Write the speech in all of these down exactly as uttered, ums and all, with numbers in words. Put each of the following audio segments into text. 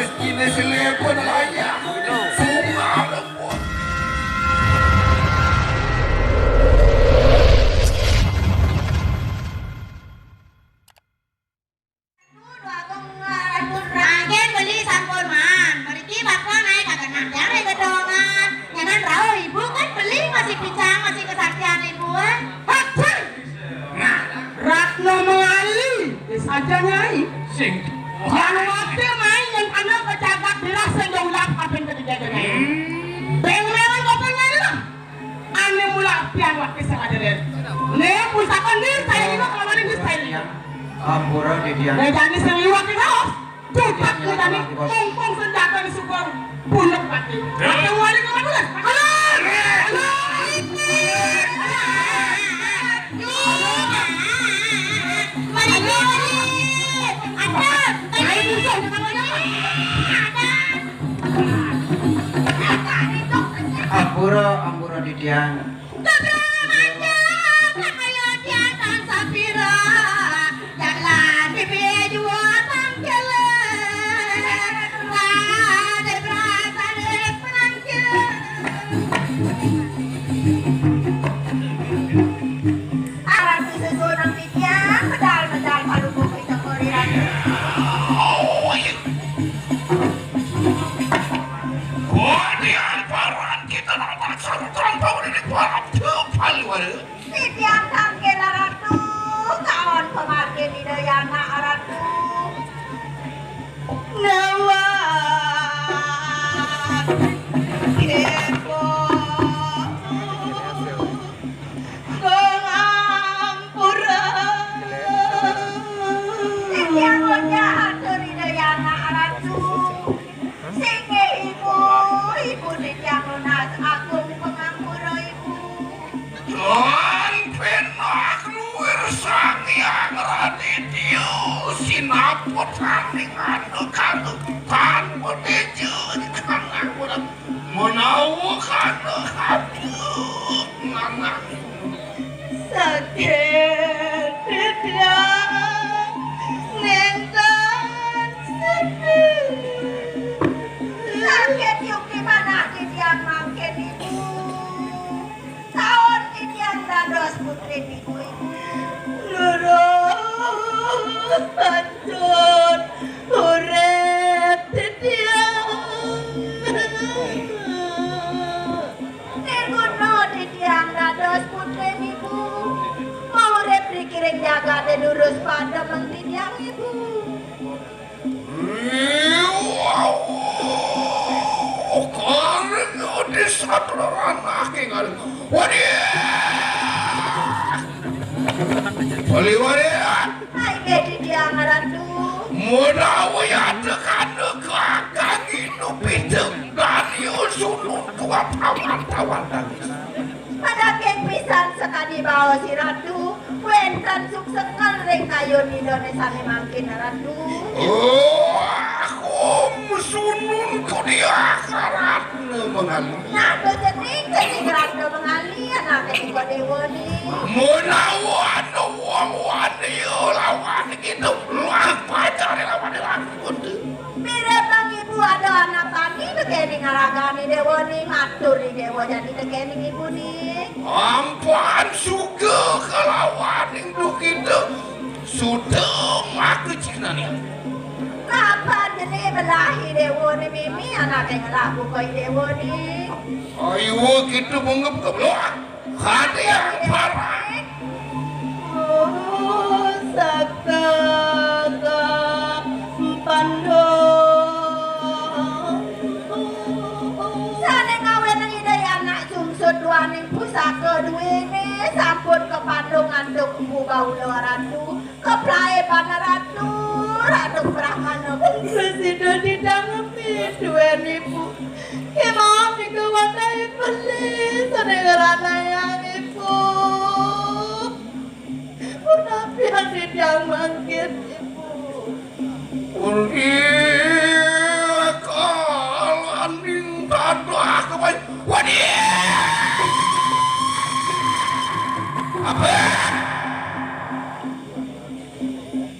Ini si Lepon layah. Sungai lembut. Agen beli sampun maan. Mriki bakal naik kagak nang jare gedongan. Jangan rauh ibu kan beli masih pincang, masih kesaktian ibu, eh. Hajar. Nah, Ratno Mengali. Wis aja, Nyai. Sing. Yang wakil main yang ana kecagak dirasa jauh lap apa yang terjadi, Nyai. Hmm. Beng lewat apa, Nyai, lah? Ane mula tiang wakil sing ada, Den. Ne, pusaka ndir, saya ini kalau mana ndir, saya ini. Ampura, Didian. Ne, jani sing liwat di raos. Tutak kita nih, kongkong senjata di sukor. Buluk mati. Ada wali ke mana? Halo! Halo! Halo! Halo! Halo! Halo! Halo! Halo! Ampura, ampura, Didian. Aran disusunan pikiran, medal-medal palu buku itu kuriran. Wah, di amparan kita nang taksana tanpa udah di barat tuh palu ada. Titiang tangkil Ratu, kaon pamargin Ida Yana Ratu. Nawat kepo kong ampura. Titiang wajah atur Ida Yana Ratu. Singgih ibu, ibu titiang nunas agung pangampura ibu. Lan penak luwir Sang Hyang Raditya sinaput aning anu kalutan menuju kanang urang menawa kana kaduh nanang. Sakit titiang nenten sedih. Sakit yuki manah titiang mangkin ibu. Taun titiang dados putri ibu. Lurus pancen urip titiang. Nirguna titiang dados putri ibu. Maurip dikiring jagate lurus padem titiang ibu. Karena di satu ranah kingal. Wadih. Wali wadih. Hai, Dedi Diang Ratu. Menawi ada kana kakang hidup hidup dari usun untuk tawan-tawan tangis. Pada pisan sekadi baos Ratu, wenten suksekel ring kayun Ida sane mangkin Ratu. Oh, aku sunun kudi akaratna mengali. Nah, to cening cening Ratu mengali, anake sing kode woni. Menawa ana wong wani lawan gitu, lah pacare lawan lawan. Mirip bang ibu ada anak tani tekeni ngaragani dewa ni, matur ni dewa jadi tekeni ibu ni. Ampan suka kelawan induh kita sudah maka cinane. Kapan jene belahi dewa ni mimi anake ngelaku koi dewa ni. Ayo kita mengep-ngep. Hati yang parah. Oh, saka ka pandong. Sane ngawenang Ida anak sungsut duaning pusaka duwene sampun kapandung antuk Empu Baula Ratu. Keplae Panaratu, Ratu Brahmana. Presida didangepi duwenipu. Kemawon nika wadahi beli sane ngranayang ibu. Punapi ati tiang mangkin ibu. Uli kalaning tadah kepai. Wadih. Apa?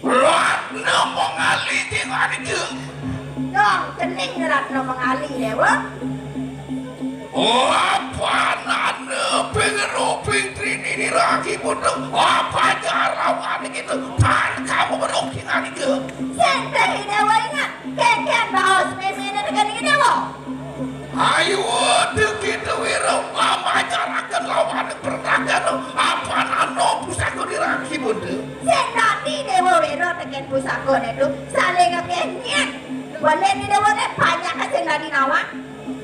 Ratna mengaliti ngarja. Tong, cening Ratna Mangali, Déwa. Oh, apan ane ping ro ping trini niraki butuh. Apa jarawan gitu? Tan kamu berukti ngalike. Sing dadi Déwa inget. Kénkén baos méméné tekén iki, Déwa. Ayo, dek kita wiro mamajaraken lawan pertakan. Apan ane pusaka niraki butuh. Sing dadi Déwa Wiro tekén pusakané tu saling ngekenyén. Boleh di Déwa né banyak sing dadi nawang.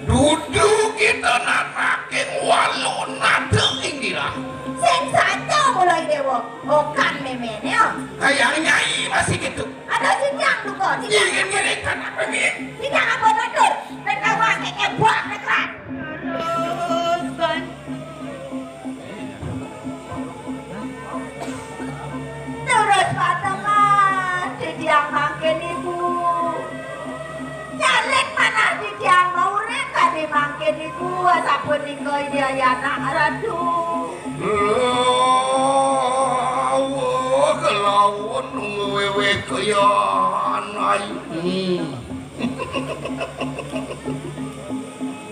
Dudu kita nanaking walu nata ing girah. Sing saja mulai Déwa, okan méméné, oh. Kayang Nyai masih gitu. Ada sing yang duka, sing yang ngiring-ngiring anak mémé. Sing yang apa betul? Nek kawa keke buah nekran. Terus ban. Terus pateman, titiang mangkin ibu. Nyalin manah titiang maurip kadi mangkin ibu, sapunika Ida Yana Ratu. Lawuh, kelawan wewe keyan ayu. Hmm.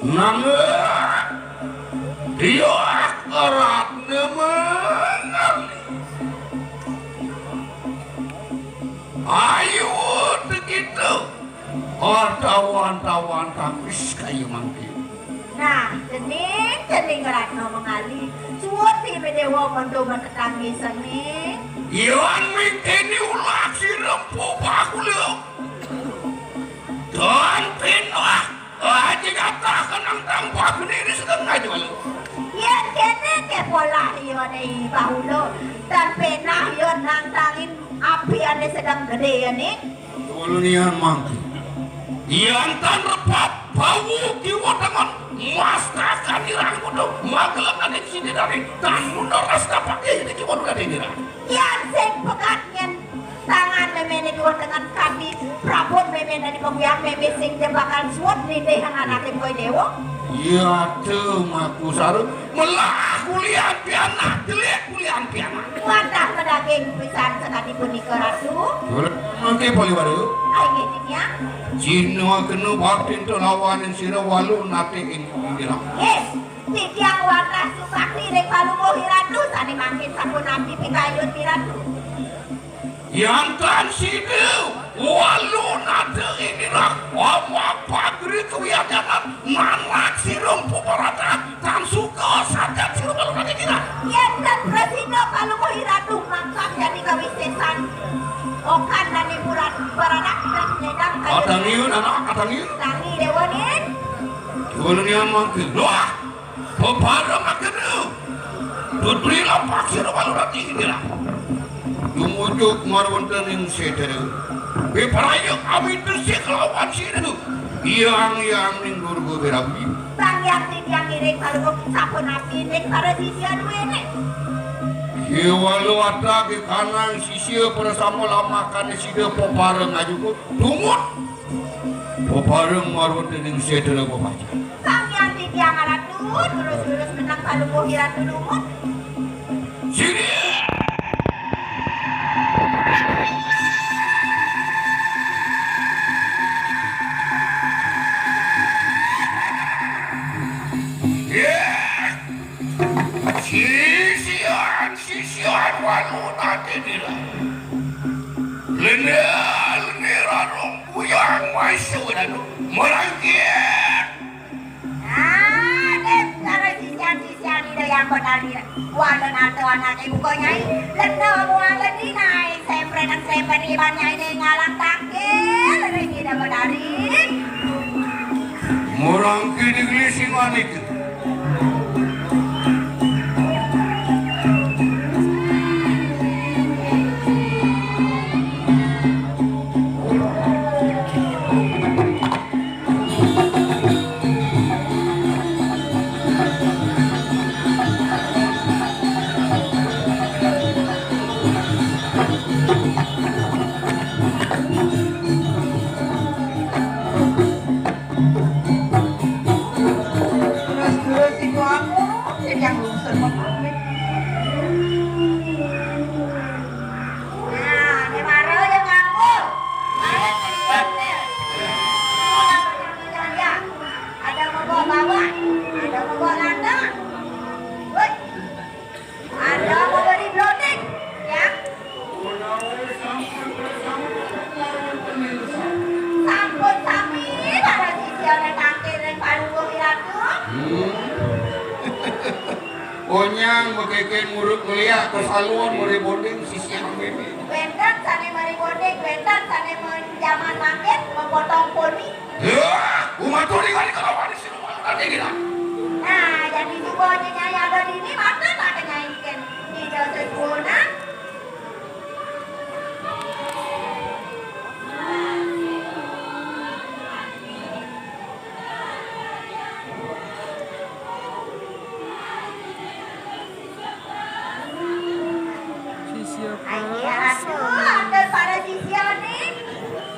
Nanging dia keratne mengalih. Ayo, begitu. Tawan-tawan tapis kaya mangke. Nah, cening, cening Ratna Mangali. Suwun ti Déwa mendo mentetanggi seni. Yan mingkini ulah sirempu bakula. Dan pindah aja nyatakan nang tambah ini sedang aja lu. Yan kene ke pola iya ne bahula. Dan pindah iya nantangin api ane sedang gede ya nih. Ulunian mangke. Yan tan repap bau kiwa dengan mastakan irang kudu magelang ane sini dari tan mundur rasta pakai ini kiwa udah dengeran. Yan sing pekat nyen tangan méméné duwé dengan kadi prabon mémé dadi pembiak mémé sing jebakan suwud nindih anake kowe Déwa. Iya, tuh maku saru melah kulian pianak, delik kulian pianak. Wadah pedaging pisan sekadi punika, Ratu. Mangke Poliwaru. Ai nggih, Dingyang. Cina kena bakti lawaning sira walu nate ing Indira. Yes. Titiang wantah subakti ring Palungguh Iratu sane mangkin sampun abdi pikayun Iratu. Yan tan sida walu nada inilah amak pagri kawiyajanan nanak sirung puparata tan suka sajat sirung walu nada inilah. Yan tan prasida Palungguh Iratu mangkang jadi kawisesan okan dan hiburan baranak dan nyedang kayu. Atangiun anak, atangiun. Tangi dewanin. Dewanin mangkin. Wah! Peparengaken putri lampah sira walu rati inilah. Tumujuk marwonten ing sedera. Piparayuk amitesih kelawan sira. Yang yang ning Durga Berawi. Sang Yang Titiang ngiring Palungguh sampun abdi ning para sisya duwene. Kiwalu atake kanang sisya prasama lamakane sida pepareng ajuku. Tungut. Pepareng marwonten ing sedera pepajar. Sang Hyang Titiang Ratu, terus-terus menang Palungguh Ratu Lumut. Sini. Sisian, sisian walu nate dira. Lene, lene rarong kuyang maisa wedanu. Merangkit. Ah, deh, cara sisian-sisian ida yang benar dira. Walu nate anak ibu konyai. Lene muang ledi nai. Semprenan semper iban nyai deh ngalang tangkil. Lene ida benar. Merangkit di gelisingan itu. Gonyang, makékén, murut ngeliak, ka salon, merebonding, sisian mémé. Wénten sané merebonding, wénten sané men-, jaman mangkin, mepotong poni. Yah, kumaha tuh ningali kalawan si Numan tadi gila. Nah, jadi si Boy Nyai ada di ini, mata tak kenyainkan. Di dosa sunan. Sisia. Aing gé ratu, atur para sisia nih.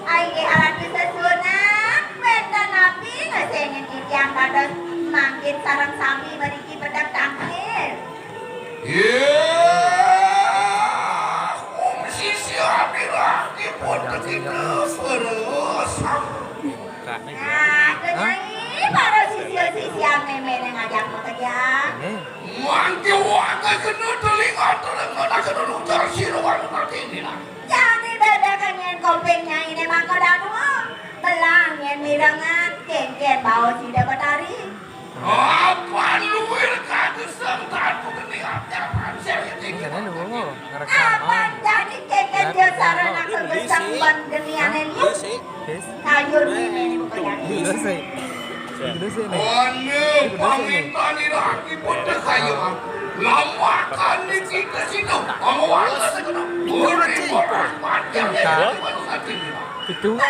Aing gé ratu sesuunan, wénten napi ngeséngin titiang dados mangkin sareng sami mriki bedak tangkil. Yeuh, um sisia bilang dipun begitu serius. Nah, Nyai, para sisia-sisia mémé ngajak makejang. Mangké waké kena telinga, telinga nak kena nutar siruan nanti dina. Jani bébék nyén kuping Nyai né mangko dangu. Belang nyén mirengan, kénkén baos Ida Betari. Apan luir kagesang tatu geni ati apan seri tinggi. Ini lu ngerekam. Apan jadi kénkén dia sarana kegesang ban geniané liu. Kayun ini bukan. Ini sih. Ini sih nih. Anu, pamitan ira aki pun kayun. Lamakan di kita sini. Awas. Itu.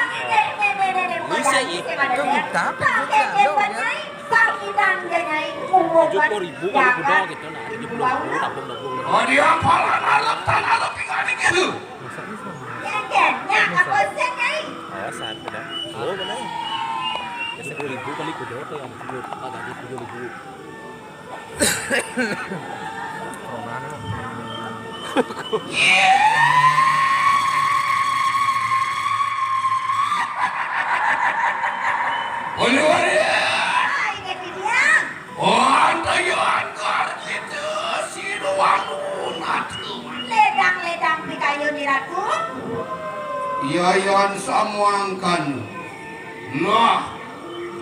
Bisa itu kita. Tujuh puluh ribu kali kuda gitu, nah, tujuh puluh ribu, tabung-tabung. Oh, dia apalan alat tanah lebih kali gitu. Awasan, udah. Oh, benar. Tujuh puluh ribu kali kuda tuh yang tujuh, apa gaji tujuh ribu. Anu, anu. Ai, Dék Didiang. Oh, anta ya anggar kita si doang unat kuman. Ledang-ledang pikayun di Ratu. Yayan samuangkan. Nah,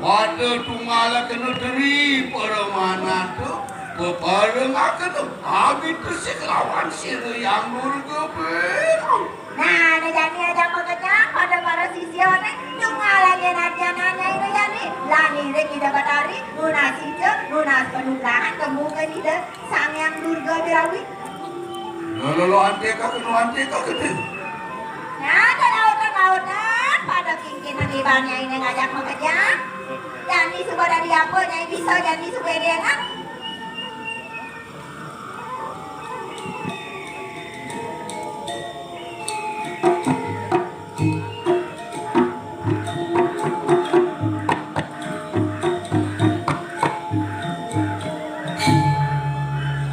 pada tunggal kena teri permana tu, peparengaken abdi Tersik lawan sira yang Durga Berang. Nah, né jani aja makejang pada para sisia né, tunggal aja nanya-nanya itu jani. Lah ngiring Ida Batari, nunas ija, nunas penublangan, kemungken Ida Sang Hyang Durga Birawi. Lolo, lolo, anté ka kenu, anté ka kenu. Nah, ada lautan-lautan, pada kingkin nang iban Nyai né ngajak makejang. Jani suba dadi apa, Nyai bisa jani suba édéngan.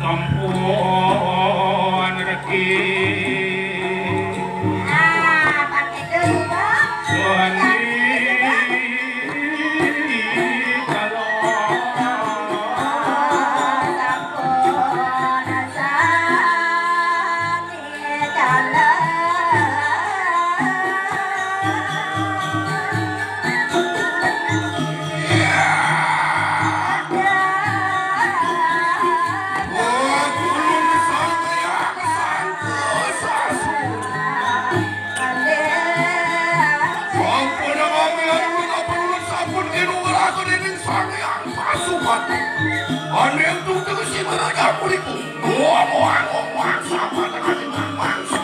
Sampun reti. Ah, pakai dulu, Bang. Suwandi kala. Sampun sami kala. Sampun ngambil ulun, apa ulun sampun kenu ngelakon dening Sang Hyang Pasupan. Ane entuk tengesi menerjang muliku. Wah, wah, wah, wah, sama dengan mangsa.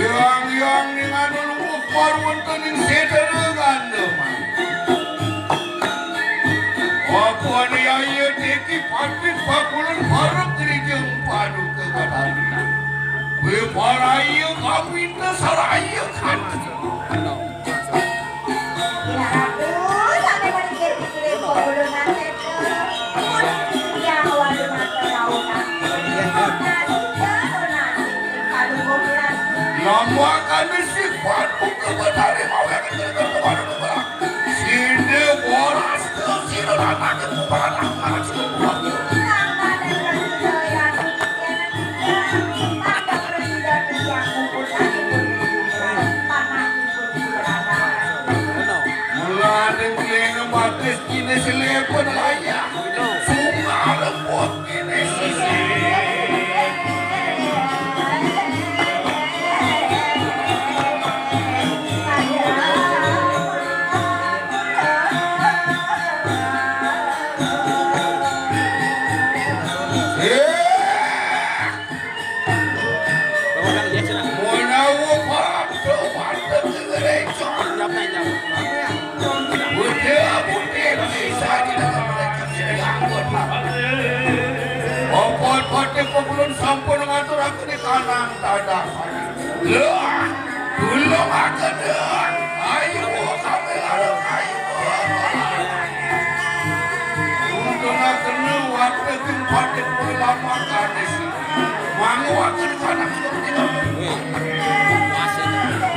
Yang, yang ning anu luwuk paruwentaning sedera ganda, man. Apa ane yaya teki patih pakulen parek rijeng paduka Batari. Beparaya kapinta saraya kanti. Ira Ratu, sané manikir pikirin pagulungan sétra. Mun yang walu mata lautan. Nasi jero nasi, kalungguh Ira Ratu. Lambakane si Paduka Betari mawinan kepala. Sinde boras ke sira datang ke kubaran anak sing kuat. Nang pada Ira Ratu, Ira Ratu, Ira Ratu. Kini silepon layang. Sungai lembut kini sisi. Eh. Menawa padu mata ke gereja. Budi-budi bisa kita mereka sini angkut. Opat batik pengulun sampun ngatur aku di kanang tadah. Lah, tulung aku dah. Ayo, kami lalu, ayo. Untungna kena watekin patik penyelamatan di sini. Manguakin kanak seperti kamu. Wih, puasa itu.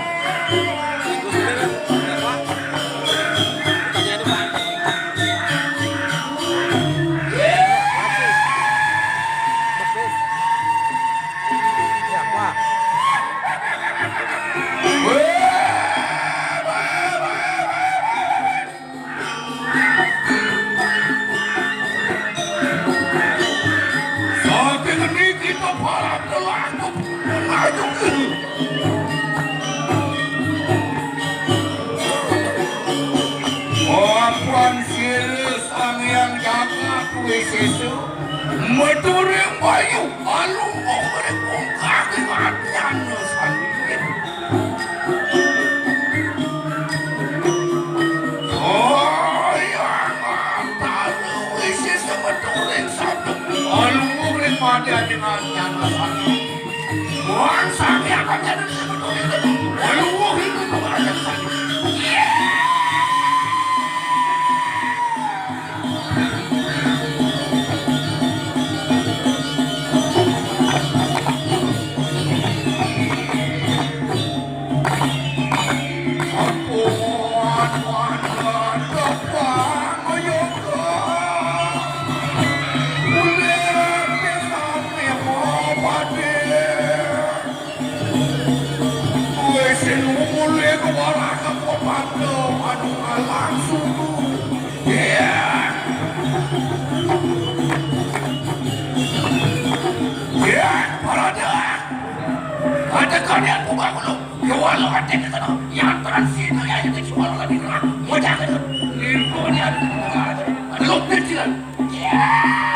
Itu sebenarnya apa? Bukannya ada banyak. Masih. Masih. Ya, apa? Wih. Saking niki to para pelaku maju. Apan sira Sang Hyang Jagat Wisesa, meturing bayu, alungguh mereka kaki ngatian sandiri. Sayang antara wis semeturing satu. Alungguh ring madya dengan nyana satu. Buang sami akan jadi semeturing itu. Alungguh itu kepada satu. Ya, para dewek. Ada kalian buka dulu. Ya, walau ada kita tahu. Yang transisi itu ya, itu cuma lagi nerang. Mau jangan. Info dia. Lu kecilan. Ya.